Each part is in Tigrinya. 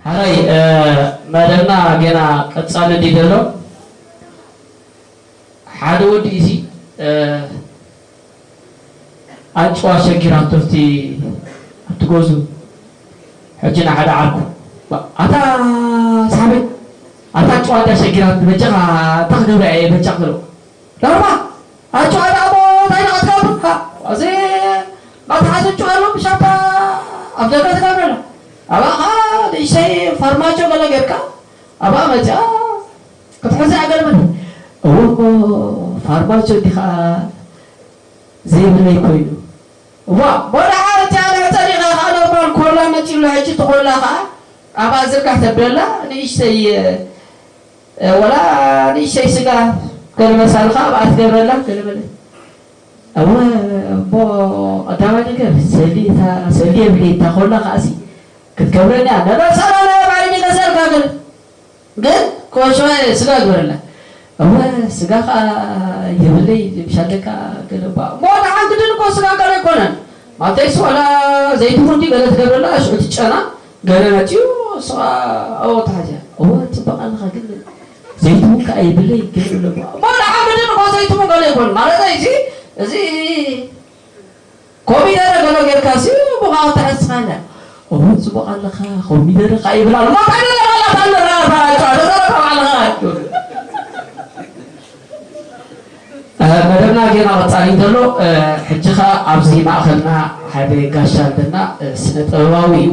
ሕራይ መደብና ገና ቀጻሊ ድዩ ዘሎ? ሓደ ወዲ እዚ ኣጭዋ ሸጊራቶ ኣብቲ ኣብቲ ጎዙ ሕጂ ንሓደ ዓርኩ ኣታ ሳሕበይ ኣታ ኣጭዋ እንዳ ሸጊራት በጃኻ እንታይ ክገብራ እየ በጃ ክብሎ ዳርባ ኣጭዋ ዳቦ እንታይ ኢኻ ትገብር እዚ መትሓዚ ኣጭዋ ኣሎ ብሻፓ ኣብ ደገ ትገብረላ ኣብኣ ኸዓ ንእሽተይ ፋርማጆ ገለ ጌርካ ኣብኣ መፂኣ ክትሕዛ ገለ መለ እዎ እሞ ፋርማጆ እንዲኻ ዘይብለይ ኮይኑ እዋ ወደ ሓንቲ ኣነ ጸዲቐ ኸዓ ኖርማል ኮላ መፂሉ ሕጂ ትኾላ ኸዓ ኣብኣ ዝርጋሕ ተብለላ ንእሽተይ ወላ ንእሽተይ ስጋ ገለ መሳልኻ ኣብኣ ትገብረላ ገለ መለ እወ እሞ ቀዳማይ ነገር ሰሊ እታ ሰሊ የብለይ እታ ኮላ ከዓሲ ክትገብረኒ እያ ነበር ሰላም እያ ባዕለይ ገዘልካ ግን ግን ኮሽዋ ስጋ ግበረላ እወ ስጋ ከ የብለይ ምሻለካ ገለ እባ እሞ ደሓን ግድን እኮ ስጋ ገለ ኣይኮነን ማተይስ ዋላ ዘይትኹን ዲ ገለ ትገብረላ ሽዑ ትጨና ገለ መፅኡ ስኻ ኣብኡ ተሓዚያ እወ ፅበቅ ኣለኻ ግን ዘይትውን ከዓ የብለይ ገለ ብለሞ እሞ ደሓን ግድን እኮ ዘይትውን ገለ ኣይኮን ማለት እዚ እዚ ኮሚደረ ገለ ጌርካ ሲ ብኻ ተሐስኻለ እሞ ፅቡቅ ኣለኻ ኮሚደረ ከዓ ይብላ እሞ ታደረጋላ ታደረጋላ ታደረጋ ባዕልኻ መደብና ጌና ቀፃሊ እንተሎ ሕጂ ኸዓ ኣብዚ ማእኸልና ሓደ ጋሻ ኣለና ስነ ጥበባዊ እዩ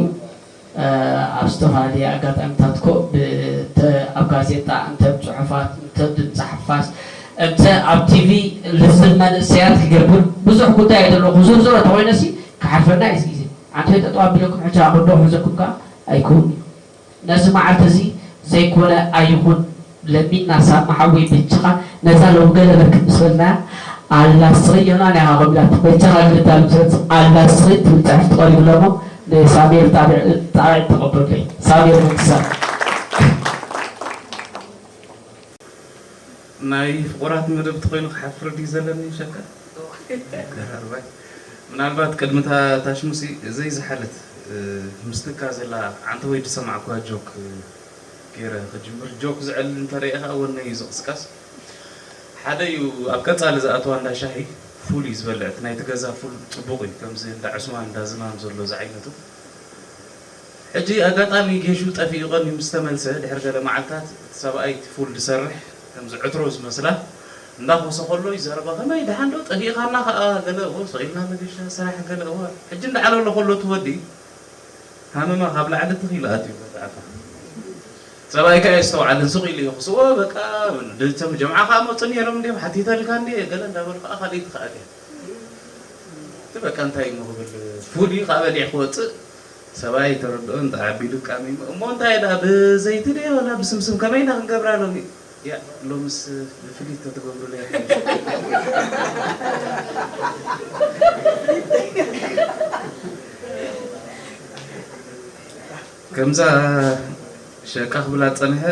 ኣብ ዝተፈላለየ ኣጋጣሚታት ኮ ኣብ ጋዜጣ እንተ ጽሑፋት እንተ ድምፂ ሓፋሽ እንተ ኣብ ቲቪ ልዝብ መንእሰያት ክገብር ብዙሕ ጉዳይ ኣለዎ ክዝርዝሮ ተኮይነሲ ክሓልፈና እዩ ግዜ ኣንተ ጠጠው ኣቢለኩም ሕጂ ኣቅዶ ክሕዘኩም ከዓ ኣይከውን እዩ ነዚ መዓልቲ እዚ ዘይኮነ ኣይኹን ለሚና ሳማ ሓወይ በጃኻ ነዛ ሎሚ ገለ በርክት ምስ በልና ኣላ ስኺ ዮና ናይ ሃቆም ኢላ በጃኻ ግድታ ልምሰት ኣላ ስኺ ትብል ጽሕፍቲ ቀሪቡ ለሞ ንሳሙኤል ጣቢዕ ጣቢዕ ተቐበሉለይ ሳሙኤል መንግስታ ናይ ፍቑራት መደብ ተኾይኑ ክሓፍር ድዩ ዘለኒ ሸካ ምናልባት ቅድሚ ታሽሙሲ ዘይዝሓለት ምስትካ ዘላ ዓንተ ወይ ዝሰማዕኳ ጆክ ገይረ ክጅምር ጆክ ዝዕል እንተረኢኻ ወነይ እዩ ዝቕስቀስ ሓደ እዩ ኣብ ቀፃሊ ዝኣተዋ እንዳ ሻሂ ፉል እዩ ዝበልዕ እቲ ናይቲ ገዛ ፉል ፅቡቕ እዩ ከምዚ እንዳ ዕስማን እንዳ ዝማም ዘሎ ዝዓይነቱ ሕጂ ኣጋጣሚ ጌሹ ጠፊኡ ቀንዩ ምስ ተመልሰ ድሕሪ ገለ መዓልታት እቲ ሰብኣይ እቲ ፉል ዝሰርሕ ከምዚ ዕትሮ ዝመስላ እንዳኾሰ ከሎ እዩ ዘረባ ከመይ ደሓን ዶ ጠፊእኻና ከዓ ገለ እዎ ስቕ ኢልና መገሻ ስራሕ ገለ እዎ ሕጂ እንዳዓለሎ ከሎ እቲ ወዲ ሃመማ ካብ ላዕሊ ትኽ ኢሉ ኣትዩ በቃ ኣታ ሰብኣይ ከዓ የስተውዓልን ስቕ ኢሉ ይኽስዎ በቃ ድልቶም ጀምዓ ከዓ መፁ ነይሮም እንዲዮም ሓቲተልካ እንዲ ገለ እንዳበሉ ከዓ ካልእ ትኽኣል እያ እቲ በቃ እንታይ እሞ ክብል ፉል እዩ ከዓ በሊዕ ክወፅእ ሰብኣይ ተረድኦ እንተ ዓቢሉ ቃሚሙ እሞ እንታይ ዳ ብዘይቲ ድየ ወላ ብስምስም ከመይ ኢና ክንገብራ ሎሚ ያ ሎምስ ብፍልይ ተትገብሩለይ ከምዛ ሸቃ ክብላ ጸንሐ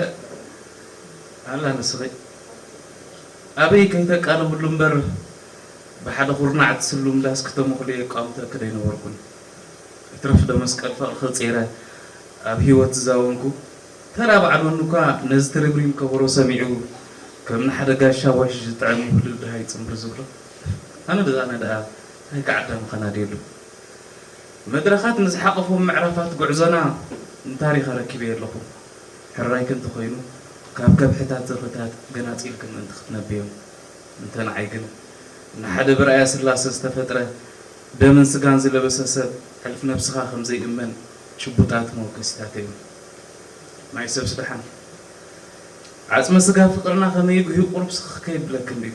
ኣላ ንስኺ ኣበይ ከይተቃለብሉ እምበር ብሓደ ኩርናዕ ትስሉም ዳስ ክተመኽሉ የቋምተኪ ዶ ኣይነበርኩን? እትረፍ ዶ መስቀል ፍቕርኺ ጺረ ኣብ ህይወት ዝዛወምኩ ተራ በዓል መኑ እኳ ነዚ ትሪምሪም ከበሮ ሰሚዑ ከም ንሓደ ጋሻ ዋሽ ዝጥዕም ውህልል ደሃይ ጽምብር ዝብሎ ኣነ ድኣ ኣነ ደኣ እንታይ ከዓዳሚ ከናድየሉ? መድረኻት ንዝሓቐፎም ምዕራፋት ጉዕዞና ንታሪኽ ኣረኪበዮ ኣለኹ። ሕራይኪ እንተኾይኑ፣ ካብ ከብሕታት ዝኽርታት ገናጺልኪ ምእንቲ ክትነብዮም። እንተ ንዓይ ግን፣ ንሓደ ብርኣያ ስላሰ ዝተፈጥረ ደምን ስጋን ዝለበሰ ሰብ ሕልፍ ነብስኻ ከም ዘይእመን ጭቡጣት መወከሲታት እዮም። ናይ ሰብስ ደሓን። ዓጽመ ስጋ ፍቕርና ከመይ ይጉህዩ ቁሩብ ስኽኽ ከየብለኪ እንድዩ።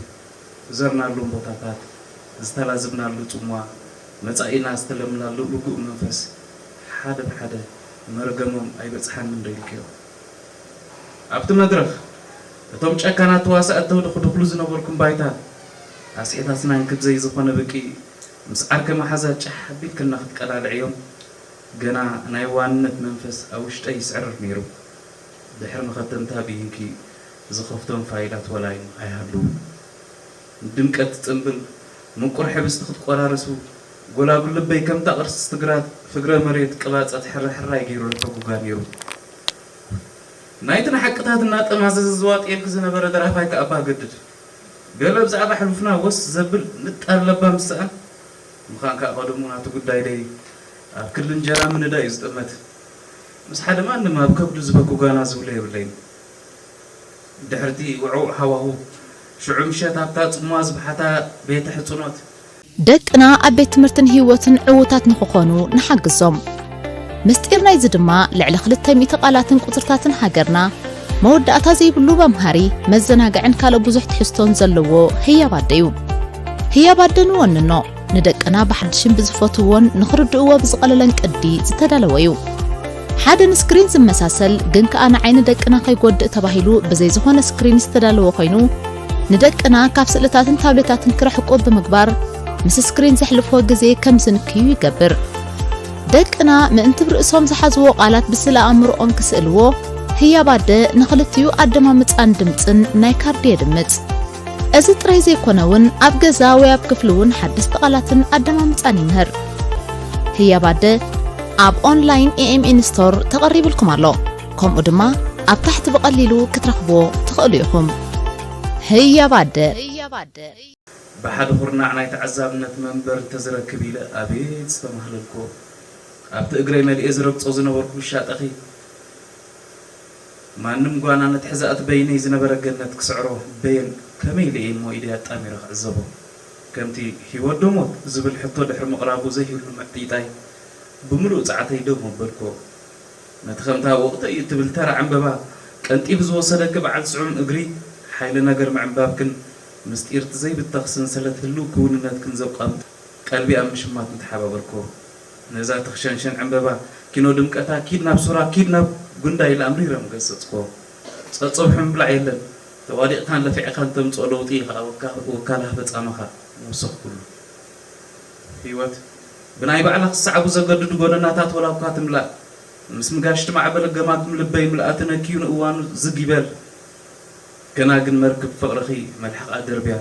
ዝዘርናሎም ቦታታት፣ ዝተላዘብናሉ ጽምዋ፣ መጻኢና ዝተለምናሉ ርጉእ መንፈስ ሓደ ብሓደ መርገሞም ኣይበጽሓንን ዶ ኢልክዮ? ኣብቲ መድረኽ፣ እቶም ጨካናት ተዋሳእቲ ተድኹድኹሉ ዝነበርኩም ባይታ፣ ኣስሒታትና እንክብዘይ ዝኾነ ብቂ ምስ ዓርከ መሓዛ ጫሕ ኣቢልክልና ክትቀላልዕዮም፣ ገና ናይ ዋንነት መንፈስ ኣብ ውሽጠይ ይስዕርር ነይሩ። ድሕሪ መኸተምታ ብይንኪ ዝኸፍቶም ፋይላት ወላ ኣይሃልዉ። ንድምቀት ጽምብል ምቁር ሕብስቲ ክትቆራርሱ፣ ጎላጉል ልበይ ከምታ ቅርሲ ትግራት ፍግረ መሬት ቅባጸት ሕራሕራይ ገይሩ ልሕጉጋ ነይሩ። ናይትን ሓቅታት እናጠማዘዘ ዝዋጥየልኪ ዝነበረ ደራፋይ ከኣ ኣባ ገድድ፣ ገለ ብዛዕባ ሕሉፍና ወስ ዘብል ንጣር ለባም ዝሰኣን ምዃን ከኣ ቀደሙ ናቱ ጉዳይ ደይ ኣብ ክሊ እንጀራ ምንዳ እዩ ዝጥመት። ምስ ሓደ ማንም ኣብ ከብዱ ዝበኩ ጓና ዝብሎ የብለይን። ድሕርቲ ውዕውዕ ሃዋሁ ሽዑ ምሸት ኣብታ ጽምዋ ዝብሓታ ቤተ ሕጽኖት ደቅና ኣብ ቤት ትምህርትን ህይወትን ዕዉታት ንኽኾኑ ንሓግዞም። ምስጢር ናይዚ ድማ ልዕሊ ክልተ ሚእቲ ቃላትን ቁጽርታትን ሃገርና መወዳእታ ዘይብሉ መምሃሪ፣ መዘናግዕን ካልእ ብዙሕ ትሕዝቶን ዘለዎ ህያብ ኣደ እዩ። ህያብ ኣደ ንወንኖ፣ ንደቅና ብሓድሽን ብዝፈትውዎን ንኽርድእዎ ብዝቐለለን ቅዲ ዝተዳለወ እዩ። ሓደ ንስክሪን ዝመሳሰል ግን ከኣ ንዓይኒ ደቅና ከይጎድእ ተባሂሉ ብዘይ ዝኾነ ስክሪን ዝተዳለወ ኮይኑ፣ ንደቅና ካብ ስእልታትን ታብሌታትን ክርሕቁ ብምግባር ምስ ስክሪን ዘሕልፍዎ ግዜ ከም ዝንክዩ ይገብር። ደቅና ምእንቲ ብርእሶም ዝሓዝዎ ቃላት ብስእለ ኣእምሮኦም ክስእልዎ ህያብ ኣደ ንኽልቲኡ ኣደማምጻን ድምጽን ናይ ካርዲ የድምጽ። እዚ ጥራይ ዘይኮነ እውን ኣብ ገዛ ወይ ኣብ ክፍሊ እውን ሓደስቲ ቃላትን ኣደማምጻን ይምህር። ህያብ ኣደ ኣብ ኦንላይን ኤኤምኤን ስቶር ተቐሪብልኩም ኣሎ። ከምኡ ድማ ኣብ ታሕቲ ብቐሊሉ ክትረኽብዎ ትኽእሉ ኢኹም። ህያብ ኣደ። ብሓደ ኹርናዕ ናይ ተዓዛብነት መንበር እንተዝረክብ ኢለ ኣቤት ዝተማህለልኩዎ። ኣብቲ እግረይ መሊኤ ዝረግጾ ዝነበርኩ ውሻጠኺ፣ ማንም ጓና ነትሕዛእቲ በይነይ ዝነበረ ገነት ክስዕሮ በየን ከመይ ኢለ እየ እሞ ኢደይ ኣጣሚረ ክዕዘቦ? ከምቲ ህይወት ዶ ሞት ዝብል ሕቶ ድሕሪ ምቕራቡ ዘይህሉ ምዕጥይጣይ ብምሉእ ጻዕተይ ደው መበልኩዎ። ነቲ ከምታ ወቕቲ እዩ እትብል ተራ ዕምበባ ቀንጢቡ ዝወሰደኪ በዓል ጽዑም እግሪ፣ ሓይሊ ነገር ምዕንባብክን ምስጢር እቲ ዘይብተኽ ሰንሰለት ህሉው ክውንነትክን ዘቋምጥ ቀልቢ ኣብ ምሽማት ምተሓባበርክዎ። ነዛ ትኽሸንሸን ዕምበባ ኪኖ ድምቀታ ኪድ ናብ ሱራ ኪድ ናብ ጉንዳ ኢለ ኣምሪረ ምገሰጽክዎ። ጸብጸብ ሕምብላዕ የለን፣ ተዋዲቕካን ለፊዕካን ተምጽኦ ለውጢ እዩ ኸኣ ወካ- ወካላ ህበጻማኻ ምውስኽ ኩሉ። ህይወት ብናይ ባዕላ ክሰዓቡ ዘገድዱ ጎደናታት ወላ እኳ ትምላእ፣ ምስ ምጋሽቲ ማዕበል ገማግም ልበይ ምልኣቲ ነክዩ ንእዋኑ ዝግ ይበል። ገና ግን መርክብ ፍቕርኺ መልሕቓ ደርብያ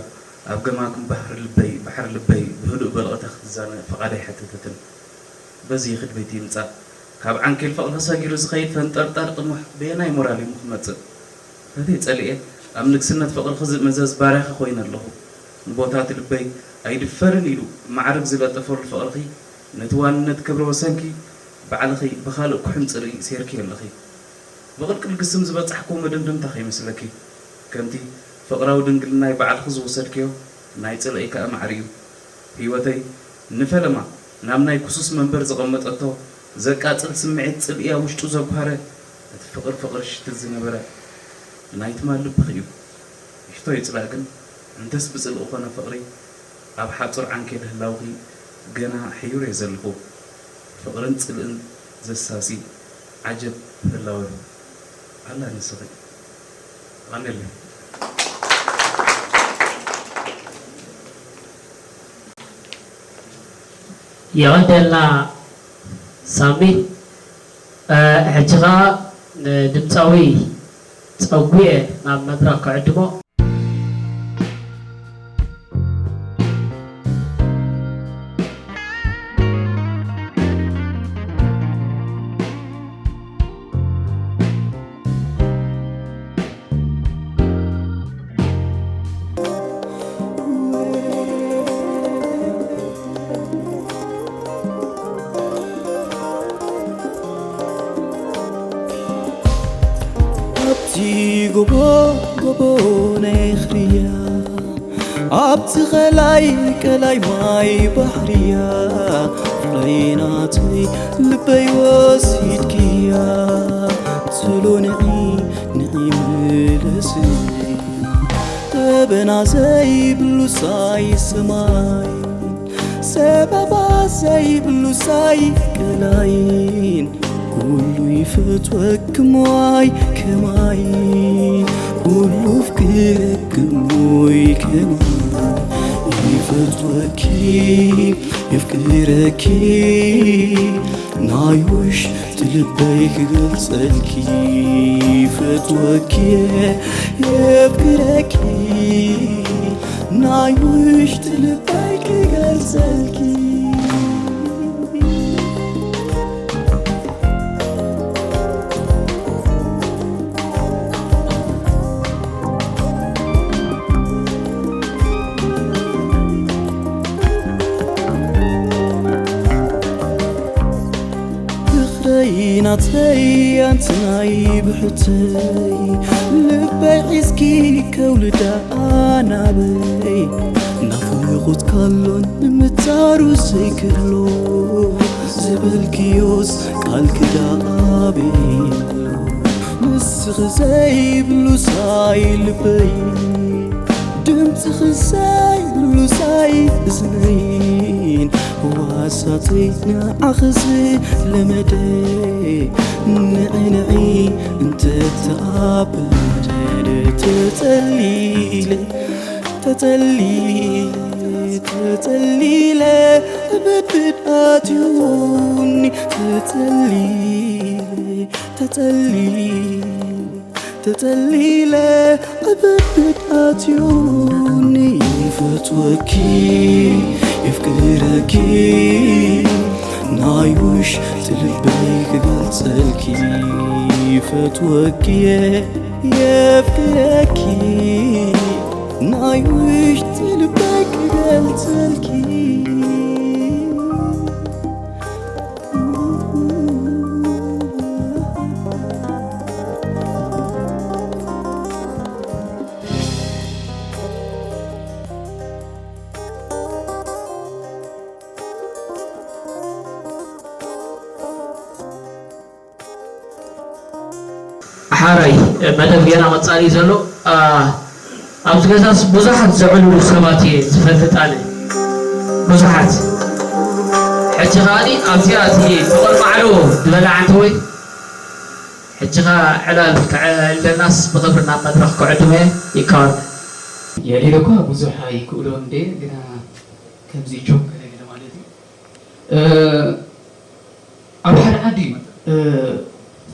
ኣብ ገማግም ባሕሪ ልበይ፣ ባሕሪ ልበይ ብህዱእ በልቕታ ክትዛነ ፍቓድ ኣይሓተተትን። በዚ ይኽድ በይቲ ይምጻእ፣ ካብ ዓንኬል ፍቕርኺ ሰጊሩ ዝኸይድ ፈንጠርጣር ጥሙሕ በየናይ ሞራል እዩ እሞ ክመጽእ? በተይ ጸሊኤ ኣብ ንግስነት ፍቕርኺ ዝእመዘዝ ባርያኺ ኮይነ ኣለኹ። ንቦታቲ ልበይ ኣይድፈርን ኢሉ ማዕርግ ዝለጠፈሉ ፍቕርኺ፣ ነቲ ዋንነት ክብረ ወሰንኪ ባዕልኺ ብኻልእ ኩሕን ጽልኢ ሴርክዮ ኣለኺ። ብቕልቅል ግስም ዝበጻሕክዎ መደምደምታ ከይመስለኪ። ከምቲ ፍቕራዊ ድንግልናይ ባዕልኺ ዝወሰድክዮ፣ ናይ ጽልእይ ከኣ ማዕሪ'ዩ። ህይወተይ ንፈለማ ናብ ናይ ክሱስ መንበር ዘቐመጠቶ ዘቃጽል ስምዒት ጽልኢ ኣብ ውሽጡ ዘጉሃረ፣ እቲ ፍቕር ፍቕሪ ሽትል ዝነበረ ናይ ትማል ልብኺ እዩ። ይሕቶ ይጽላእ ግን፣ እንተስ ብጽልኢ ኮነ ፍቕሪ፣ ኣብ ሓጹር ዓንኬል ህላውኺ ገና ሕዩር እየ ዘለኹ። ፍቕርን ጽልእን ዘሳሲ ዓጀብ ህላወ ኣላ ንስኺ። ኣሜን። የቐንየልና ሳሚ። እ፣ ሕጂ ኸኣ ንድምፃዊ ፀጉየ ናብ መድረኽ ክዕድሞ። ኣብቲ ጎቦ ጎቦ ናይ ኽርያ ኣብቲ ኸላይ ቀላይ ማይ ባሕርያ ፍቕረይ ናተይ ልበይ ወሲድክያ ስሎ ንዒ ንዒ ምለስኒ ደበና ዘይብሉ ሳይ ሰማይ ሰበባ ዘይብሉ ሳይ ቀላይን ኩሉ ይፈትወክሞ ኣይ ከማይ ኩሉ ፍቅረክሞ ኣይ ከማይ ይፈትወኪ የፍቅረኪ ናይ ውሽጢ ልበይ ክገልጸልኪ ይፈትወኪ የፍቅረኪ ናይ ውሽጢ ልበይ ክገልጸልኪ። ፍቕረይ ናተይ ኣንቲ ናይ ብሕተይ፣ ልበይ ሒዝኪ ከውልዳ ናበይ። ናፍቖት ካሎን ንምታሩ ዘይክእሎ፣ ዝበልክዮስ ቃል ክዳ ኣበይ ኣሎ? ንስኺ ዘይብሉ ሳይ ልበይ፣ ድምፅኺ ዘይብሉ ሳይ እዝነይን፣ ህዋሳተይ ንዓኺ ዝለመደ። ንዒ ንዒ እንተተኣበደ፣ ተጸሊለ፣ ተጸሊለ፣ ተጸሊለ፣ ብድድ ኣትዩኒ፣ ተጸሊለ፣ ተጸሊለ፣ ተጸሊለ፣ ብድድ ኣትዩኒ። ይፈትወኪ፣ የፍቅረኪ፣ ናይ ውሽጢ ልበይ ክገልጸልኪ። ይፈትወኪ፣ የፍቅረኪ፣ ናይ ውሽጢ ልበይ ክገልጸልኪ። ሓራይ መደብ ጌና ቀጻሊ እዩ ዘሎ። ኣ፣ ኣብዚ ገዛስ ብዙሓት ዘዕልሉ ሰባት እየ ዝፈልጥ ኣነ። ብዙሓት። ሕጂ ከኣኒ ኣብዚኣ እቲ ብቕድሚ ዓሎ ዝበልዓ እንተወይ፣ ሕጂ ኸኣ ዕላል ክዕልለናስ ብኽብሪ ናብ መድረኽ ክዕድመ ይከኣል። የሌለ እኳ ብዙሕ ኣይክእሎን እንዴ፣ ግና ከምዚ ጆክ ገለ ገለ ማለት እዩ። እ፣ ኣብ ሓደ ዓዲ እዩ። እ፣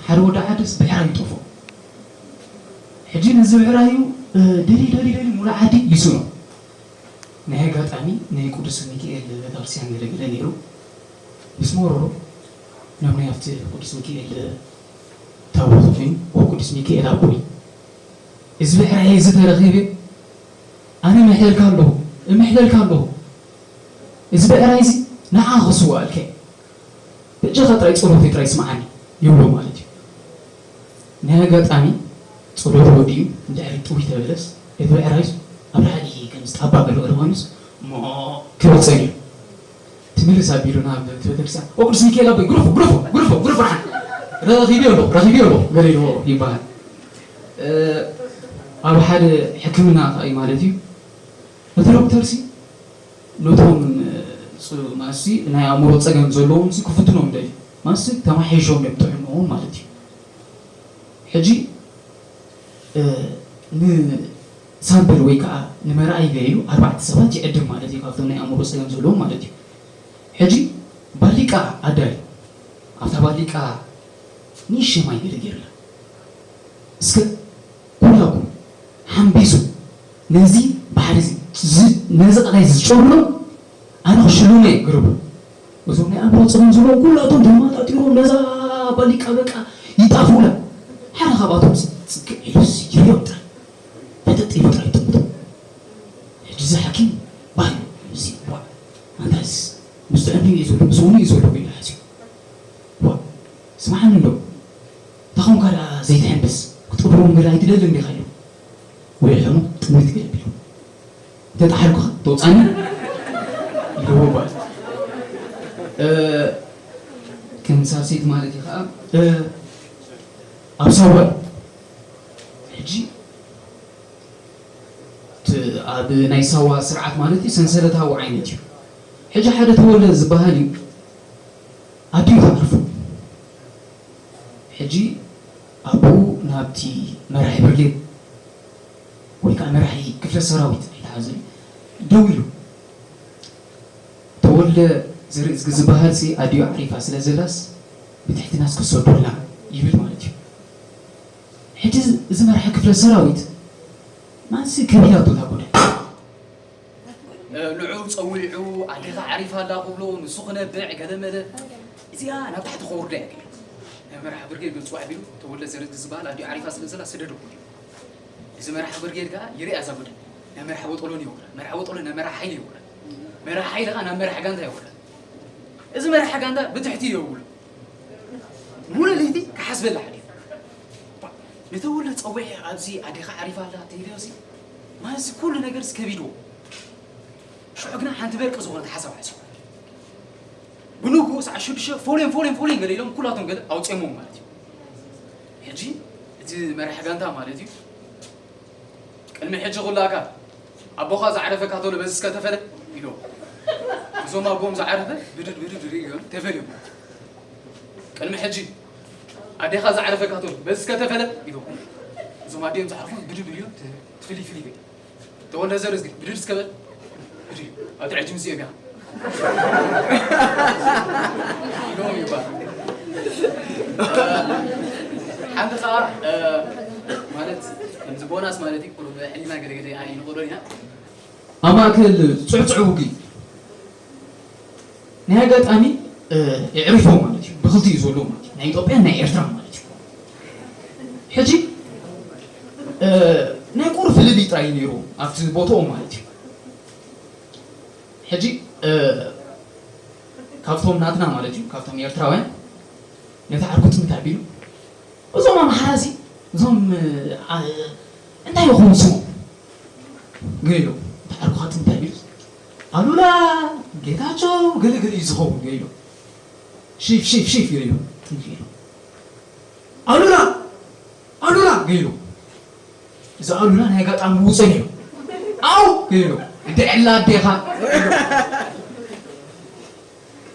ሓደ ወዲ ዓድስ ብዕራይ ይጠፍኦ። ሕጂ ነዚ ብዕራዩ፣ እ፣ ደልዩ፣ ደልዩ፣ ደልዩ፣ ሙሉእ ዓዲ ይስእኖ። ናይ ኣጋጣሚ ናይ ቅዱስ ሚካኤል ቤተክርስትያን ገለ ገለ ነይሩ። ምስ መረሮ ናብ ናይ ኣብቲ ቅዱስ ሚካኤል ታቦት ኮይኑ፣ "ኦ ቅዱስ ሚካኤል ኣቦይ፣ እዚ ብዕራይ እዚ ተረኺበ፣ ኣነ እምሕለልካ ኣለኹ፣ እምሕለልካ ኣለኹ። እዚ ብዕራይ እዚ ንዓኻ ክስዋኣልካ እየ። በጃኻ ጥራይ ጸሎተይ ጥራይ ስምዓኒ" ይብሎ ማለት እዩ። ናይ ኣጋጣሚ ጸሎቱ ወዲኡ እንድሕሪ ጥውይ ተበለስ፣ እቲ ብዕራይስ ኣብ ላዕሊ ከም ዝጣባ ገለ ገለ ኮይኑስ፣ ሞ ክብል ጸኒሑ። ትምልስ ኣቢሉ ናብ እቲ ቤተክርስትያን፣ "ኦ ቅዱስ ሚካኤል ኣቦይ፣ ግረፎ፣ ግረፎ፣ ግረፎ፣ ግረፎ፣ ደሓን ረኺበዮ ኣለኹ፣ ረኺበዮ ኣለኹ" ገለ ኢልዎ ይበሃል። እ፣ ኣብ ሓደ ሕክምና ከኣ እዩ ማለት እዩ። እቲ ዶክተርሲ ነቶም፣ እ፣ ፅ-፣ ማሲ ናይ ኣእምሮ ጸገም ዘለዎም ሲ ክፍትኖም ደልዩ። ማሲ ተማሒሾም እዮም ጥዕንኦም ማለት እዩ። ሕጂ፣ እ፣ ንሳምፕል ወይ ከዓ ንመርኣይ ገይሩ ኣርባዕተ ሰባት ይዕድም ማለት እዩ፣ ካብቶም ናይ ኣእምሮ ጸገም ዘለዎም ማለት እዩ። ሕጂ ባሊቃ ኣዳልዩ፣ ኣብታ ባሊቃ ንእሽተይ ማይ ገለ ገይሩላ። እስከ ኩላኩም ሓምቢሱ ነዚ ባሕሪ እዚ፣ ዝ-፣ ነዚ ቀላይ እዚ ዝጨምሮ ኣነ ክሽልሞ እየ ግርቡ። እዞም ናይ ኣእምሮ ጸገም ዘለዎም ኩላቶም ተመጣጢሮም ነዛ ባሊቃ በቃ ይጣፍኡላ። ሓደ ካብኣቶም ሲ ጽግዕ ኢሉስ ይርእዮም ጥራይ። ፈጠጥ ኢሉ ጥራይ ይጥምቶም። ሕጂ እዚ ሓኪም ባህ ኢሉ፣ እዚ ዋእ፣ ኣንታስ ምስ ጥዕንኡ እዩ ዘሎ፣ ምስ ውኑ እዩ ዘሎ ኢሉ ሓሲቡ። ዋእ፣ ስምዓኒ እንዶ፣ እንታይ ኾንካ ደኣ ዘይትሕምብስ? ክትጥብሮም ገለ ኣይትደልን ዲኻ ኢሉ። ውዒ ሕሙም ጥምት ገለ ኣቢሉ። እንተጠሓልኩኻ ተውጻኒ ኢልዎ እባ። እ፣ ከም ሳልሰይቲ ማለት እዩ ኸኣ፣ እ፣ ኣብ ሳዋ እዩ። ሕጂ እቲ ኣብ ናይ ሳዋ ስርዓት ማለት እዩ፣ ሰንሰለታዊ ዓይነት እዩ። ሕጂ ሓደ ተወልደ ዝበሃል እዩ፣ ኣዲኡ ተዓርፉ። ሕጂ ኣቦኡ ናብቲ መራሒ ብርጌድ ወይ ከዓ መራሒ ክፍለ ሰራዊት ኣይተሓዝን ደዊሉ፣ "ተወልደ ዘርእዝጊ ዝበሃል ሲ ኣዲኡ ዓሪፋ ስለ ዘላስ ብትሕትናስ ክሰዱልና" ይብል ማለት እዩ። ሕጂ እዚ መራሒ ክፍለ ሰራዊት ማንሲ ከቢዳቶ እታ ጉዳይ። ጸዊዑ ኣዴኻ ዓሪፋ ኣላ ክብሎ ንሱ ክነብዕ ገለመለ። እዚኣ ናብ ታሕቲ ከውርዳ እየ ክብል። ናይ መርሓ ብርጌድ ግን ጽዋዕ ቢሉ ተወልደ ዘርግ ዝበሃል ኣዲኡ ዓሪፋ ስለ ዘላ ስደዶ። እዚ መርሓ ብርጌድ ከኣ ይርኣ እዛ ጉዳይ። ናይ መርሓ ወጠሎን ይወርዳ፣ መርሓ ወጠሎን ናይ መርሓ ሓይሊ ይወርዳ፣ መርሓ ሓይሊ ከኣ ናብ መርሓ ጋንታ ይወርዳ። እዚ መርሓ ጋንታ ብትሕቲ ይውሉ። ሙሉ ለይቲ ክሓስበላ ሓዲሩ። ነተወልደ ጸዊዐ ኣብዚ ኣዴኻ ዓሪፋ ኣላ ተይለዮሲ፣ ማለት ኩሉ ነገር ከቢድዎ። ሽዑ ግና ሓንቲ በርቂ ዝኾነት ሓሳብ ሓሲቡ። ብንግኡ ሰዓት ሽዱሽተ ፎሌን ፎሌን ፎሌን ገለ ኢሎም ኩላቶም ገለ ኣውፅኦምዎም ማለት እዩ። ሕጂ እቲ መራሒ ጋንታ ማለት እዩ፣ ቅድሚ ሕጂ ኩላካ ኣቦኻ ዝዓረፈካ ተሎ በዚ እስከ ተፈለ ኢሎ። እዞም ኣቦም ዝዓረፈ ብድድ ብድድ ሪኦም ተፈልዮም ማለት እዩ። ቅድሚ ሕጂ ኣዴኻ ዝዓረፈካ ተሎ በዚ እስከ ተፈለ ኢሎ። እዞም ኣዴኦም ዝዓረፉ ብድድ ኢሎም ተ- ትፍሊ ፍሊ ገ ተወልደ ዘርዝጊ ብድድ እስከ በል ብድድ ኣብ ትዕጅ ምስ እዮጋ ኢሎም ይባል። ሓንቲ ኸዓ ማለት ከምዚ ቦናስ ማለት እዩ ቁሩብ ሕሊና ገለገለ ኣይንቆዶ ኢና። ኣብ ማእከል ጽዕጽዕ ውግእ ናይ ኣጋጣሚ የዕሪፎም ማለት እዩ። ብክልቲኡ ዘሎ ማለት እዩ፣ ናይ ኢትዮጵያን ናይ ኤርትራ ማለት እዩ። ሕጂ ናይ ቁሩብ ፍልልይ ጥራይ እዩ ነይሩ ኣብቲ ቦታኦም ማለት እዩ። ሕጂ ካብቶም ናትና ማለት እዩ፣ ካብቶም ኤርትራውያን ነቲ ዓርኩ ጥምት ኣቢሉ እዞም ኣምሓራ እዚ እዞም ኣ- እንታይ ይኾኑ ስሞም ገይሎ? እቲ ዓርኩኻ ጥምት ኣቢሉ ኣሉላ ጌታቸው ገለገለ እዩ ዝኸውን ገይሎ። ሺፍ ሺፍ ሺፍ ገይሎ። ጥምት ገይሎ። ኣሉላ ኣሉላ ገይሎ። እዚ ኣሉላ ናይ ኣጋጣሚ ውፅእ ነይሩ። ኣው ገይሎ። እንደ ዕላ ኣዴኻ።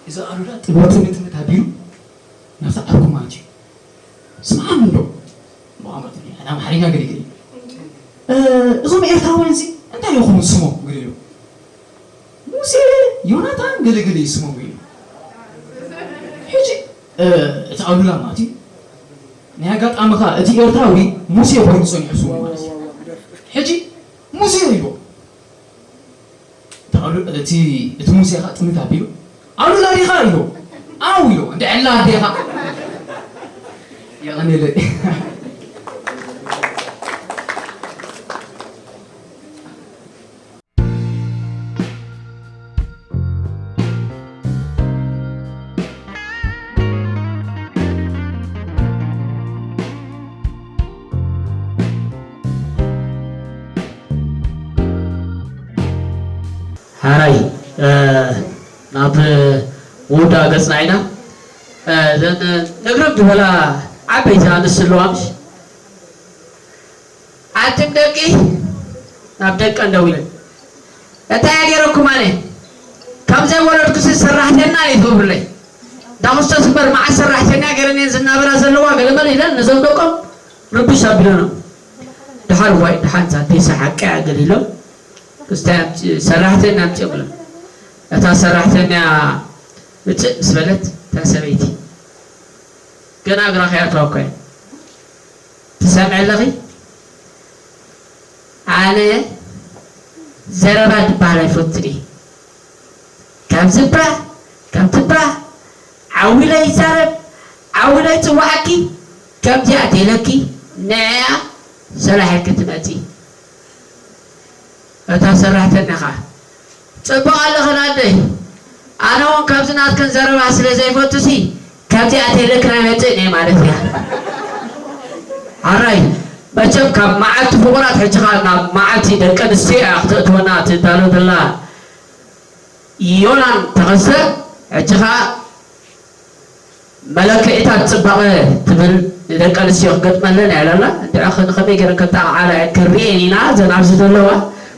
እዚ ኣሉላ ጥምት ጥምት ኣቢሉ ናብታ ዓርኩ ማለት እዩ። ስምዓኒ እንዶ ብኣመት ኣምሓርኛ ገለ ገለ እዞም ኤርትራውያን እዚ እንታይ ይኹኑ ስሞም ገለ ኢሉ ሙሴ ዮናታን ገለ ገለ እዩ ስሞም ገለ ኢሉ። ሕጂ እቲ ኣሉላ ማለት እዩ ናይ ኣጋጣሚ ኸዓ እቲ ኤርትራዊ ሙሴ ኮይኑ ጸኒሑ ስሙ ማለት እዩ። ሕጂ ሙሴ ኢልዎ እቲ ኣሉ- እቲ እቲ ሙሴ ኸዓ ጥምት ኣቢሉ ኣሉላ ዲኻ ኢሉ ኣው ኢሉ እንደ ዕላ ኣዴኻ የቐኔለይ። ሓራይ ናብ ምውዳእ ገፅና ኢና። እዘን ነግረም ዝበላ ዓበይቲ ኣንስቲ ኣለዋ ምሽ ዓድም ደቂ ናብ ደቀን ደው ኢለን እንታይ ኣገይረኩም ኣነ ካብ ዘይወለድኩሲ ሰራሕተና እዩ ትብሉለይ። ዳኹስተስ እምበር መዓት ሰራሕተኛ ገይረን እየን ዝናበራ ዘለዋ ገለመለ ኢለን ነዞም ደቆም ርብሽ ኣቢለኖም። ደሓር ዋይ ደሓን እዛ ኣዴሳ ሓቃ እያ ገለ ኢሎም ክስታይ ኣምፂ- ሰራሕተኛ ኣምፂኦምሎም። እታ ሰራሕተኛ ውፅእ ምስ በለት እታ ሰበይቲ ገና እግራ ከይኣተዋ እኮ እያ ትሰምዒ ኣለኺ? ኣነ ዘረባ ዝበሃል ኣይፈቱን እየ። ካብዚ እባ ካብቲ እባ ዓው ኢለ ይዛረብ ዓው ኢለ ይፅዋዓኪ ከምዚኣ ተይለኪ ንዕያ ሰላሒልኪ ትመፂ። እታ ሰራሕተኛ ኸዓ ፅቡቕ ኣለኽን ኣደይ ኣነ እውን ካብዚ ናትክን ዘረባ ስለ ዘይፈቱሲ ካብዚኣ ተይለክን ኣይመፅእን እየ ማለት እያ። ኣራይ መቸም ካብ መዓልቲ ፍቑራት ሕጂ ኸዓ ናብ መዓልቲ ደቂ ኣንስትዮ እያ ክተእትወና ትዳሎ ዘላ ዮናን ተኸስተ ሕጂ ኸዓ መለክዒታት ፅባቐ ትብል ንደቂ ኣንስትዮ ክገጥመለን እያ ኢላላ እንድዒ ከ ንኸመይ ገይረን ከጣቕዓላ እየን ክንሪኤን ኢና እዘን ኣብዚ ዘለዋ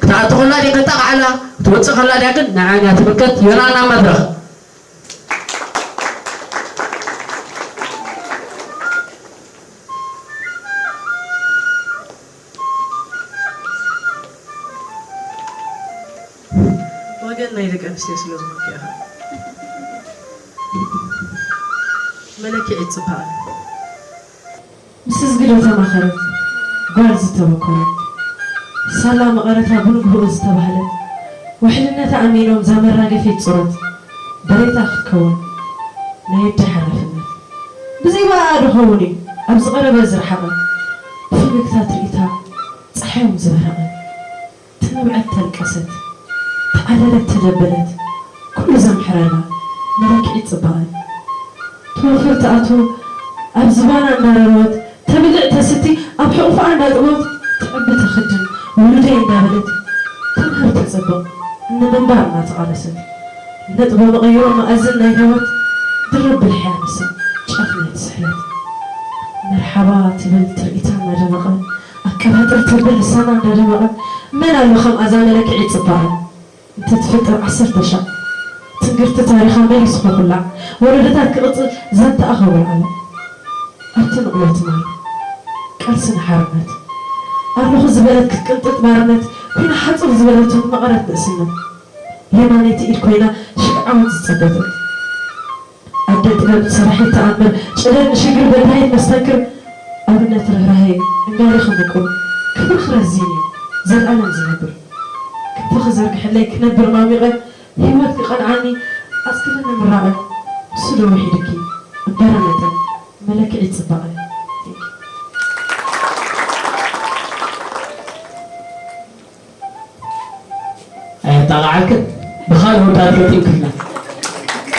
ክትኣቱ ከላ ድየ ከጣቕዓላ ክትወፅእ ከላ ድያ ግን ንዓን እያ ትምልከት ዮናን ናብ መድረኽ ወገን ናይ ደቂ ኣንስትዮ ስለ ዝኾንኩ ኢኻ መለክዒት ፅባቐ። ምስ እዝጊ ዶ ተማኸረት ጓል ዝተበኮረት ሳላ መቐረታ ብንግህኡ ዝተባህለት ውሕልነታ ኣሚኖም እዛ መራገፊት ጾሮት ደሬታ ክትከውን ናይ ኣደ ሓላፍነት። ብዘይ ብኣኣ ዶ ኸውን እዩ ኣብ ዝቐረበ ዝረሓቐ፣ ብፈገግታ ትርኢታ ጸሓዮም ዝበረቐ። ተነብዐት ተልቀሰት፣ ተዓለለት ተደበለት፣ ኩሉ ዘምሕረላ መለክዒት ጽባቐ። ትወፍር ትኣቱ ኣብ ዝባና እንዳረረወት፣ ተብልዕ ተስቲ ኣብ ሕቑፋ እንዳጥበወት፣ ትዕቢ ተኽድን ውሉደይ እንዳበለት፣ ተምህር ተጸብቕ ንምንባር እናተቓለሰት፣ ነጥበ መቐይሮ መኣዝን ናይ ህይወት ድርብ ብልሒ ኣንሳ ጫፍ ናይቲ ስሕለት። መርሓባ ትብል ትርኢታ እናደመቐ፣ ኣቀባጥር ተብል ልሳና እንዳደመቐ፣ መን ኣሎ ከምኣ እዛ መለክዒት ጽባቐ? እንተትፍጠር ዓሰርተ ሻዕ ትንግርቲ ታሪኻ መሊሱ ክኹላዕ፣ ወለዶታት ክቕጽል ዛንታኣ ከወልዓሎ። ኣብቲ ንቕሎ ትማል ቃልሲ ንሓርነት ኣለኹ ዝበለት ክትቅንጥጥ ባርነት፣ ኮይና ሓጹር ዝበለት እውን መቐረት ንእስነት። የማነይቲ ኢድ ኮይና ሽግዓወት ዝጸበጠት። ኣደ ጥበብ ሰራሒት ተኣምር፣ ጨደር ንሽግር በዳሂት መስተንክር፣ ኣብነት ርህራሄ እንዳለ ክምቁር፣ ክብሪ ክረዝን እዩ ዘልኣለም ዝነብር። ክንፈኺ ዘርግሐለይ ክነብር ማሚቐ፣ ህይወት ክቐንዓኒ ኣጽግበኒ ምራቐ፣ ንሱ ዶ ውሒድኪ እምበረ መጠን መለክዒት ጽባቐ። ኣየጣቕዓልክን ብኻልእ ወዳት ገጢምክልና።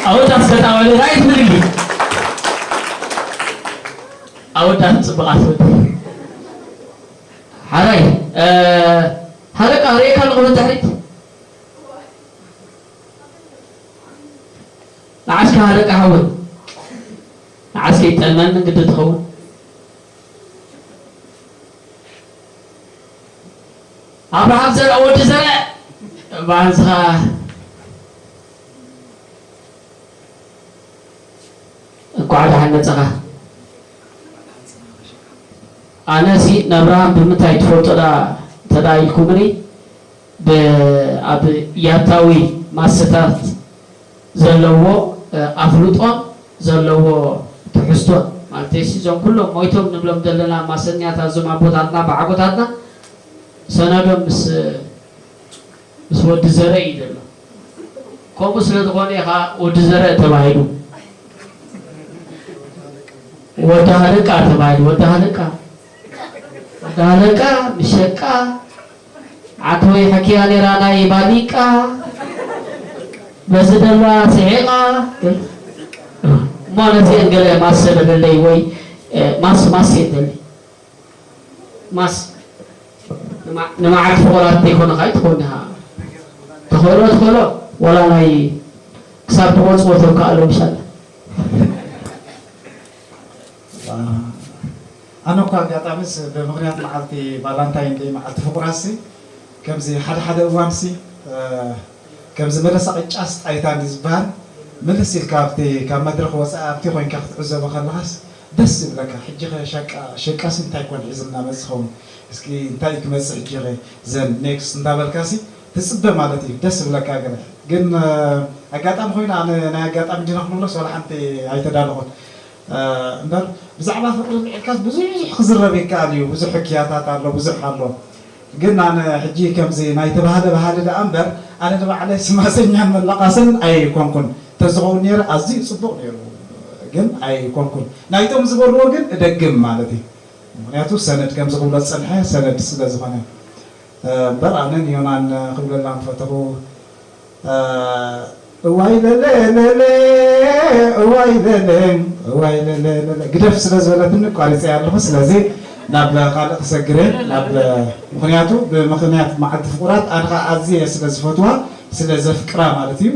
ኣወዳት ዝተጣወለ ራይት ምልሊ። ኣወዳት ጽቡቓት ወዲ። ሓራይ፣ እ፣ ሃለቃ ርእየካ ኣለኹ ብድሕሪት። ንዓስካ ሃለቃ ሓወይ። ንዓስከ ይጠልመኒ ግዲ ትኸውን። ኣብርሃም ዘርአ ወዲ ዘርአ ባንስኻ እንኳዕ ደሓን መጻኻ። ኣነሲ ንኣብርሃም ብምንታይ ትፈልጦ ዳ እንተ ዳ ኢልኩምኒ፣ ብ-፣ ኣብ ያታዊ ማሰታት ዘለዎ፣ እ፣ ኣፍልጦን ዘለዎ ትሕዝቶን፣ ማለተይሲ እዞም ኩሎም ሞይቶም ንብሎም ዘለና ማሰኛታት እዞም ኣቦታትና ብዓቦታትና ሰነዶም ምስ፣ ምስ ወዲ ዘርእ እዩ ዘሎ። ከምኡ ስለ ዝኾነ እዩ ኸዓ ወዲ ዘርእ ተባሂሉ። ወዲ ሃለቃ ተባሂሉ። ወዲ ሃለቃ፣ ወዲ ሃለቃ፣ ምሸቃ፣ ዓተወይ ሓኪያ ነይራ ናይ ባሊቃ፣ በዚ ደላ ስሒቓ። እሞ ነዚአን ገለ ማስ ሰደደለይ ወይ፣ እ፣ ማስ፣ ማስ የደሊ። ማስ ንማ-፣ ንመዓልቲ ፍቑራት ዘይኮነ ኸኣ ትኾን ኢኻ። ተኽእሎ፣ ትኽእሎ፣ ዋላ ናይ ክሳብ ትቖጽቦ ተውካ ኣሎ፣ ምሻላ። ኣነ እኳ ኣጋጣሚስ ብምኽንያት መዓልቲ ቫላንታይን ደይ፣ መዓልቲ ፍቑራትሲ፣ ከምዚ ሓደ ሓደ እዋንሲ፣ እ፣ ከምዚ መለሳ ቅጫስ ጣይታ እንዲ ዝበሃል፣ ምልስ ኢልካ ኣብቲ ካብ መድረኽ ወጻኢ ኣብቲ ኮይንካ ክትዕዘቦ ከለኻስ ደስ ይብለካ። ሕጂ ኸ ሸቃ-፣ ሸቃሲ እንታይ ኮን ሒዙ እናመጽእ ኸውን? እስኪ እንታይ እዩ ክመጽእ ሕጂ ኸ? ዘን ኔክስት እንዳበልካሲ ትጽበ ማለት እዩ። ደስ ይብለካ ገለ። ግን፣ እ፣ ኣጋጣሚ ኮይኑ ኣነ ናይ ኣጋጣሚ ዲና ክንብሎስ ዋላ ሓንቲ ኣይተዳለኹን። እ፣ እምበር ብዛዕባ ፍቕሪ ኣልዒልካስ ብዙሕ ክዝረብ ይከኣል እዩ። ብዙሕ ሕክያታት ኣሎ፣ ብዙሕ ኣሎ። ግን ኣነ ሕጂ ከምዚ ናይ ተባህለ ባህሊ ደኣ እምበር፣ ኣነ ንባዕለይ ስማሰኛን መላቓስን ኣይኮንኩን። ተዝኸውን ነይረ ኣዝዩ ጽቡቕ ነይሩ። ግን ኣይኮንኩን። ናይቶም ዝበልዎ ግን እደግም ማለት እዩ። ምኽንያቱ ሰነድ ከምዚ ክብሎ ዝጸንሐ ሰነድ ስለ ዝኾነ። እ፣ እምበር ኣነ ንዮናን ክብለላ ምፈተኹ፣ እ፣ እዋይ ለለ ለለ፣ እዋይ ለለ፣ እዋይ ለለ ለለ፣ ግደፍ ስለ ዝበለትኒ ኣቋሪጸያ ኣለኹ። ስለዚ ናብ ካልእ ክሰግር እየ፣ ናብ፣ ምኽንያቱ ብምኽንያት መዓልቲ ፍቑራት ኣነ ኸኣ ኣዝየ ስለ ዝፈትዋ፣ ስለ ዘፍቅራ ማለት እዩ፣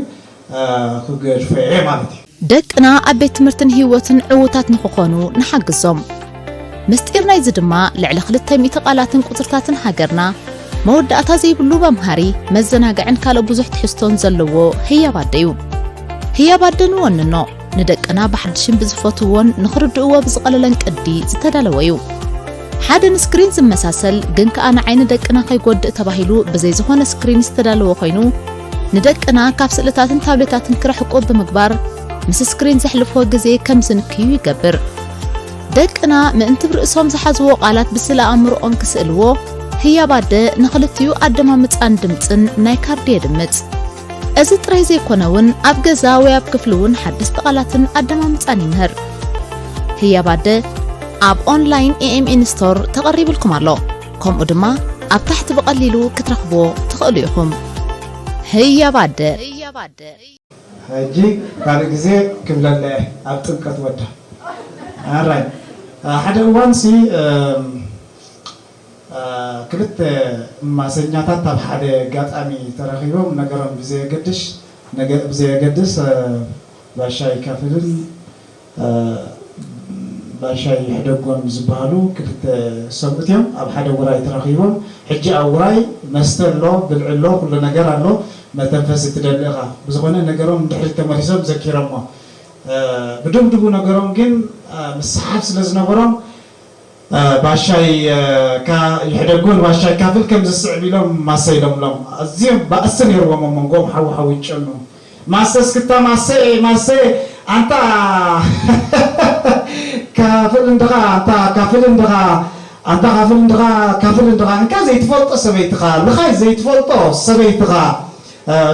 እ፣ ክገድፎ እየ ማለት እዩ። ደቅና ኣብ ቤት ትምህርትን ህይወትን ዕዉታት ንኽኾኑ ንሓግዞም። ምስጢር ናይዚ ድማ ልዕሊ ክልተ ሚእቲ ቃላትን ቁጽርታትን ሃገርና፣ መወዳእታ ዘይብሉ መምሃሪ፣ መዘናግዕን ካልእ ብዙሕ ትሕዝቶን ዘለዎ ህያብ ኣደ እዩ። ህያብ ኣደ ንወንኖ፣ ንደቅና ብሓድሽን ብዝፈትውዎን ንኽርድእዎ ብዝቐለለን ቅዲ ዝተዳለወ እዩ። ሓደ ንስክሪን ዝመሳሰል ግን ከኣ ንዓይኒ ደቅና ከይጎድእ ተባሂሉ ብዘይ ዝኾነ ስክሪን ዝተዳለወ ኮይኑ፣ ንደቅና ካብ ስእልታትን ታብሌታትን ክርሕቁ ብምግባር፣ ምስ ስክሪን ዘሕልፍዎ ግዜ ከም ዝንክዩ ይገብር። ደቅና ምእንቲ ብርእሶም ዝሓዝዎ ቃላት ብስእለ ኣእምሮኦም ክስእልዎ፣ ህያብ ኣደ ንኽልቲኡ ኣደማምጻን ድምጽን ናይ ካርድ የድምጽ። እዚ ጥራይ ዘይኮነ እውን ኣብ ገዛ ወይ ኣብ ክፍሊ እውን ሓደስቲ ቃላትን ኣደማምጻን ይምህር። ህያብ ኣደ ኣብ ኦንላይን ኤኤምኤን ስቶር ተቐሪብልኩም ኣሎ። ከምኡ ድማ ኣብ ታሕቲ ብቐሊሉ ክትረኽብዎ ትኽእሉ ኢኹም። ህያብ ኣደ። ሕጂ ካልእ ግዜ ክብለለ እየ ኣብ ጥምቀት ወዳ ኣራይ ሓደ እዋን ሲ ክልተ ማሰኛታት ኣብ ሓደ ኣጋጣሚ ተረኺቦም ነገሮም ብዘየገድሽ ብዘየገድስ ባሻይ ካፍልን ባሻይ ይሕደጎን ዝበሃሉ ክልተ ሰብኡት እዮም ኣብ ሓደ ውራይ ተረኺቦም። ሕጂ ኣብ ውራይ መስተ ኣሎ፣ ብልዒ ኣሎ፣ ኩሉ ነገር ኣሎ። መተንፈሲ ትደሊ ኢኻ። ብዝኾነ ነገሮም ንድሕሪት ተመሊሶም ዘኪሮሞ። ብድብድቡ ነገሮም ግን ምስሓብ ስለ ዝነበሮም ባሻይ ይሕደጎ ንባሻይ ካፍል ከም ዝስዕብ ኢሎም ማሰ ኢሎምሎም። ኣዝዮም ባእሲ ነይርዎም ኣብ መንጎኦም ሓዊ ሓዊ ይጨኑ። ማሰ እስክታ ማሰ ማሰ ኣንታ ካፍል እንድኻ ኣንታ ካፍል እንድኻ ኣንታ ካፍል እንድኻ ካፍል እንድኻ እንካ ዘይትፈልጦ ሰበይትኻ ልኻይ ዘይትፈልጦ ሰበይትኻ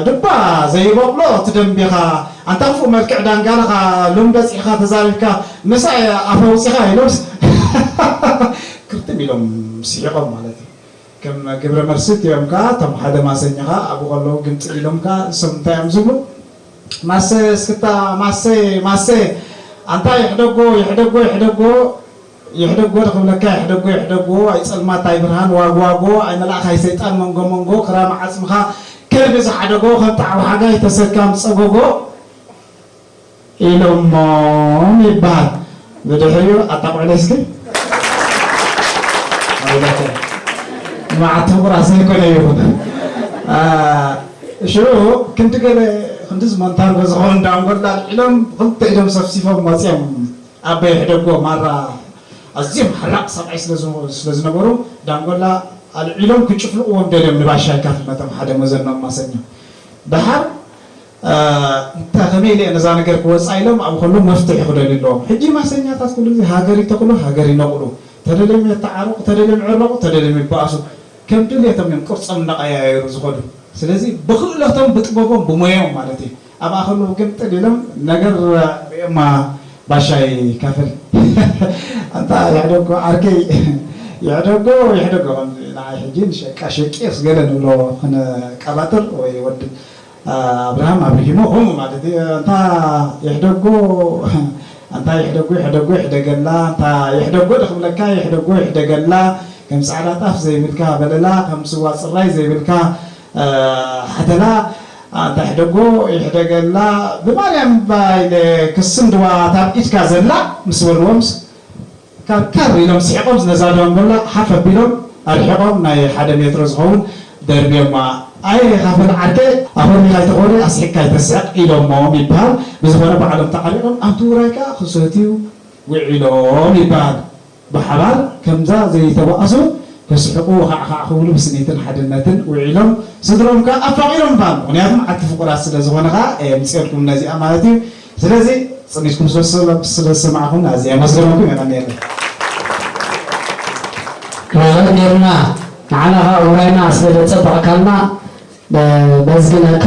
ድባ ዘይበቕሎ እቲ ደንቢኻ ኣንታ ክፉእ መልክዕ ዳንጋላኻ ሎም በፂሕኻ ተዛሪብካ ምሳይ ኣፈውፂኻ ኢሎም ክርትም ኢሎም ስሒቖም ማለት እዩ። ከም ግብረ መልሲ እቲኦም ከዓ እቶም ሓደ ማሰኛ ከዓ ኣብኡ ከለዉ ግምጥል ኢሎም ከዓ እሶም እንታይ እዮም ዝብሉ ማሰ እስክታ ማሰ ማሰ ኣንታ ይሕደጎ ይሕደጎ ይሕደጎ ይሕደጎ ዶ ክብለካ ይሕደጎ ይሕደጎ ኣይፀልማት ኣይብርሃን ዋግዋጎ ኣይመላእክ ኣይሰይጣን መንጎ መንጎ ክራም ዓፅምኻ ከልቢ ዝሓደጎ ከም ጣዕዊ ሓጋይ ተሰካም ፀጎጎ ኢሎሞም ይበሃል። ብድሕሪኡ ኣጣቕዑለይ እስኪ መዓት ፍቑራት ዘይኮነ ይኹን ሽዑ ክንዲ ገለ ክንዲ ዝመንታርጎ ዝኸውን ዳንጎላ ኣልዒሎም ብክልተ ኢዶም ሰፍሲፎም መፅኦም ኣበይ ሕደጎ ማራ ኣዝዮም ሓራቕ ሰብኣይ ስለ ዝነበሩ ዳንጎላ ኣልዒሎም ክጭፍልቕዎም ደልዮም ንባሻይ ካፍል መጠም ሓደ መዘኖም ማሰኛ ደሓር እንታይ ከመይ ኢለ ነዛ ነገር ክወፃ ኢሎም ኣብ ከሎ መፍትሒ ክደልዩ ኣለዎም ሕጂ ማሰኛታት ኩሉ ግዜ ሃገር ይተኽሉ ሃገር ይነቕሉ ተደልዮም የተዓረቑ ተደልዮም ዕረቑ ተደልዮም ይበኣሱ ከም ድልየቶም እዮም ቅርፆም እናቐያየሩ ዝኸዱ ስለዚ ብክእለቶም ብጥበቦም ብሞዮም ማለት እዩ ኣብኣ ከለዉ ግን ጥል ኢሎም ነገር ሪኦማ ባሻይ ካፍል ኣንታ ይሕደጎ ዓርከይ ይሕደጎ ይሕደጎ ከምዚ ንዓይ ሕጂ ንሸቃ ሸቂ ስ ገለ ንብሎ ክንቀባጥር ወይ ወዲ ኣብርሃም ኣብርሂሞ ከምኡ ማለት እዩ ኣንታ ይሕደጎ ኣንታ ይሕደጎ ይሕደጎ ይሕደገላ ኣንታ ይሕደጎ ድክብለካ ይሕደጎ ይሕደገላ ከም ፃዕዳ ጣፍ ዘይብልካ በለላ ከም ስዋ ፅራይ ዘይብልካ ሓተላ ኣንታ ይሕደጎ ይሕደገላ ብማርያም ባይለ ክስንድዋ ታብ ኢድካ ዘላ ምስ በልዎምስ ካርካር ኢሎም ስሒቖም ነዛ ዳንጎላ ሓፍ ኣቢሎም ኣርሒቖም ናይ ሓደ ሜትሮ ዝኸውን ደርብዮማ ኣየ ካፈል ዓርከይ ኣኾሪኻ ኣይተኾሪ ኣስሒቕካ ኣይተስሕቕ ኢሎሞም ይበሃል ብዝኾነ ባዕሎም ተዓሪቖም ኣብቲ ውራይ ከዓ ክሰትዩ ውዒሎም ይበሃል ብሓባር ከምዛ ዘይተባእሱ ክስሕቁ ወኻዕኻዕ ክብሉ ብስኒትን ሓድነትን ውዒሎም ስድሮም ከዓ ኣፋቒሮም ይበሃል ምኽንያቱም ዓቲ ፍቑራት ስለ ዝኾነ ከዓ የምፅኦልኩም ነዚኣ ማለት እዩ ስለዚ ፅኒትኩም ስለዝሰማዕኹም ኣዝየ የመስግነኩም የቐንየለይ። የቐንየልና ንዓና ከዓ ውራይና ስለ ዘፀበቕካልና ነመስግነካ።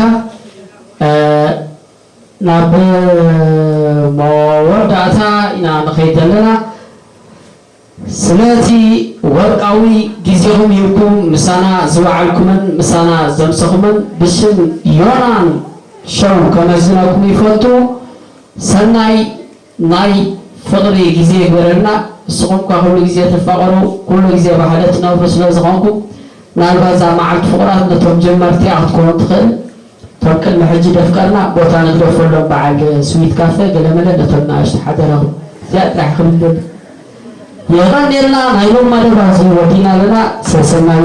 ናብ መወዳእታ ኢና ንኸይድ ዘለና። ስለቲ ወርቃዊ ግዜኹም ሂብኩም ምሳና ዝወዓልኩምን ምሳና ዘምሰኹምን ብሽም ዮናን ሸው ከመስግነኩም ይፈቱ። ሰናይ ናይ ፍቕሪ ግዜ ይግበረልና። ንስኹም እኳ ኩሉ ግዜ ትፋቐሩ፣ ኩሉ ግዜ ብሓደ ትነብሩ ስለ ዝኾንኩም፣ ምናልባት እዛ መዓልቲ ፍቑራት ነቶም ጀመርቲ እያ ክትከውን ትኽእል። እቶም ቅድሚ ሕጂ ደፍቀርና ቦታ ንግደፈሎም በዓል ስዊት ካፈ ገለመለ ነቶም ንኣሽቱ ሓደራኹም እዚኣ ጥራሕ ክብል ደሊ። የቐንየልና ናይ ሎም መደብ ኣብዚ ወዲና ኣለና። ሰሰናዩ